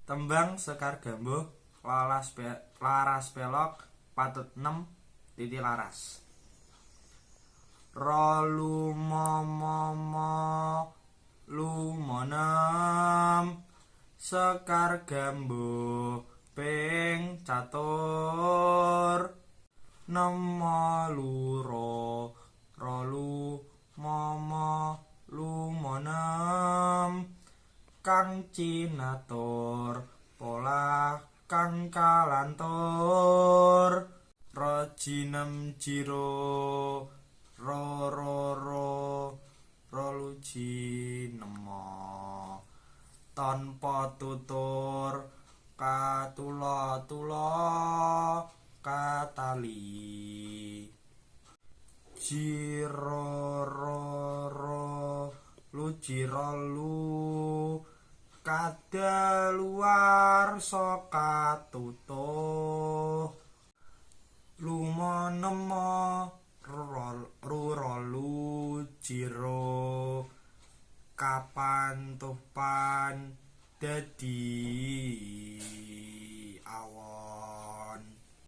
Tembang Sekar Gambuh laras pelog patut 6 titi laras. Ro lu mo mo mo lu mo nem Sekar Gambuh ping catur nemo luro ro lu mo mo lu mo nem kang cinatur pola kang kalantur roji nem jiro ro ro ro ro luji nemo tanpa tutur katula tula katali jiro ro ro luji ro lu kadaluwarsa katutuh lumo nemo ruro lu jiro kapan tupan dadi.